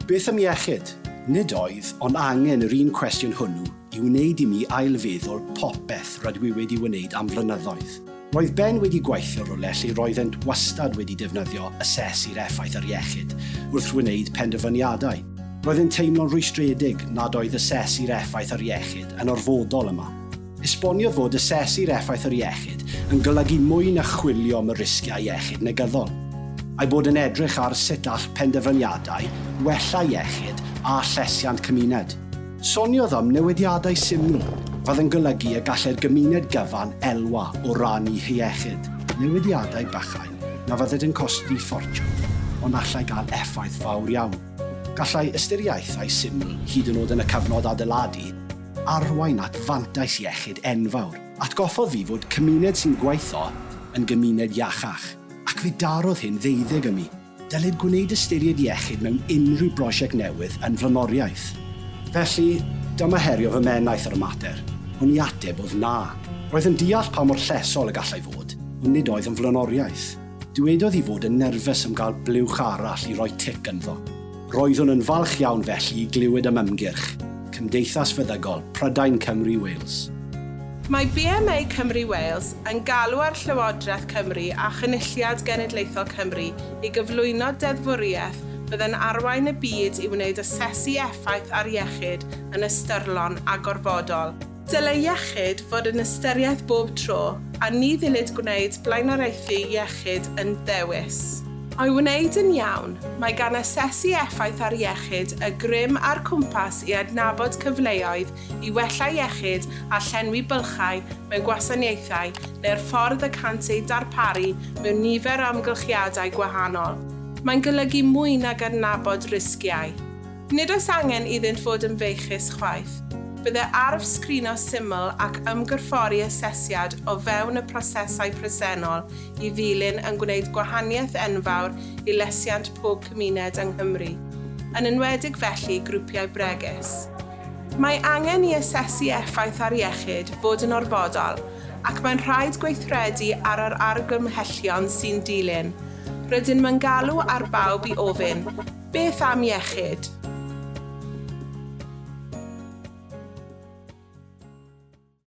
Beth am iechyd? Nid oedd ond angen yr un cwestiwn hwnnw i wneud i mi ailfeddwl popeth rydw i wedi wneud am flynyddoedd. Roedd Ben wedi gweithio rywle lle roeddent wastad wedi defnyddio asesu'r effaith ar iechyd wrth wneud penderfyniadau. Roedd yn teimlo'n rhwystredig nad oedd asesu'r effaith ar iechyd yn orfodol yma. Esboniodd fod asesu'r effaith ar iechyd yn golygu mwy na chwilio am y risgiau iechyd negyddol, a'i bod yn edrych ar sut all penderfyniadau wella iechyd a llesiant cymuned. Soniodd am newidiadau syml fydd yn golygu y gallai'r gymuned gyfan elwa o ran eu hiechyd, newidiadau bychain na fyddid yn costio ffortiwn ond allai gael effaith fawr iawn. Gallai ystyriaethau syml, hyd yn oed yn y cyfnod adeiladu, arwain at fantais iechyd enfawr. Atgoffodd fi fod cymuned sy'n gweithio yn gymuned iachach, ac fe darodd hyn ddeuddeg â mi. Dylid gwneud ystyried iechyd mewn unrhyw brosiect newydd yn flaenoriaeth. Felly, dyma herio fy mhennaeth ar y mater, ond ei ateb oedd na. Roedd yn deall pa mor llesol y gallai fod, ond nid oedd yn flaenoriaeth. Dywedodd ei fod yn nerfus am gael bliwch arall i roi tic ynddo. Roeddwn yn falch iawn felly i glywed am ymgyrch Cymdeithas Feddygol Prydain Cymru Wales. Mae BMA Cymru Wales yn galw ar Llywodraeth Cymru a Chynulliad Genedlaethol Cymru i gyflwyno deddfwriaeth fydde'n arwain y byd i wneud asesu effaith ar iechyd yn ystyrlon a gorfodol. Dylai iechyd fod yn ystyriaeth bob tro, a ni ddylid gwneud blaenoriaethu iechyd yn ddewis. O'i wneud yn iawn, mae gan asesu effaith ar iechyd y grym a'r cwmpas i adnabod cyfleoedd i wella iechyd a llenwi bylchau mewn gwasanaethau neu'r ffordd y cant eu darparu mewn nifer o amgylchiadau gwahanol. Mae'n golygu mwy nag adnabod risgiau. Nid oes angen iddynt fod yn feichus chwaith. Bydde arf sgrino syml ac ymgorffori asesiad o fewn y prosesau presennol i ddilyn yn gwneud gwahaniaeth enfawr i lesiant pob cymuned yng Nghymru, yn enwedig felly grwpiau bregus. Mae angen i asesu effaith ar iechyd fod yn orfodol ac mae'n rhaid gweithredu ar yr argymhellion sy'n dilyn. Rydym yn galw ar bawb i ofyn, Beth am iechyd?